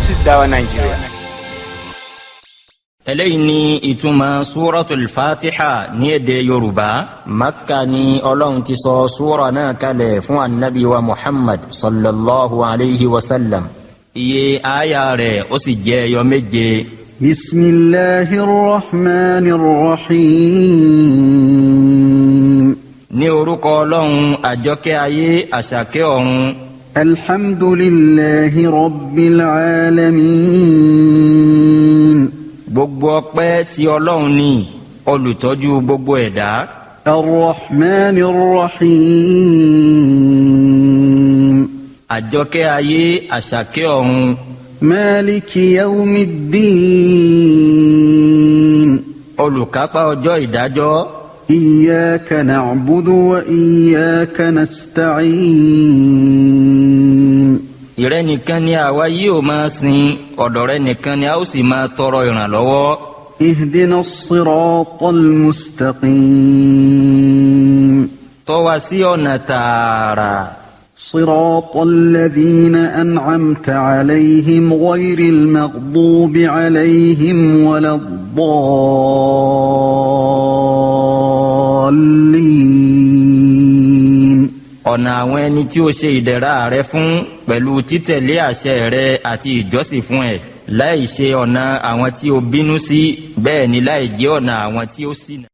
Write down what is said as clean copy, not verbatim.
This is Dawa Nigeria. Eléyìí ni ìtumọ̀ Súratul Fatiha ní èdè Yorùbá. Makka ni Ọlọ́run ti sọ súra náà kalẹ̀ fún Anabi wa Muhammad sallallahu alayhi wa sallam. Iye aya rẹ̀ ó sì jẹ́ ẹyọ 7. بسم الله الرحمن الرحيم. Ní orúkọ Ọlọ́run, Àjọkẹ́ ayé, Àṣàkẹ́ ọ̀run. الحمد لله رب العالمين. Gbogbo ọpẹ́ tí Ọlọ́run ní, olùtọ́jú gbogbo ẹ̀dá. الرحمن الرحيم. Àjọkẹ́ ayé, Àṣàkẹ́ ọ̀run. مالك يوم الدين. Olùkápá ọjọ́ ìdájọ́. إياك نعبد وإياك نستعين. Ìrẹ nìkan ni àwa yóò máa sìn, ọ̀dọ̀ rẹ nìkan ni a ó sì máa tọrọ ìrànlọ́wọ́. اهدنا الصراط المستقيم. Tọ́ wa sí ọ̀nà tààrà. صراط الذين أنعمت عليهم غير المغضوب عليهم ولا الضالين. Ọ̀nà àwọn ẹni tí ó ṣe ìdẹ̀ra rẹ fún pẹ̀lú títẹ̀lé àṣẹ rẹ àti ìjọsìn fún ẹ, láì ṣe ọ̀nà àwọn tí ó bínú sí, bẹ́ẹ̀ ni láì jẹ́ ọ̀nà àwọn tí ó ṣìnà.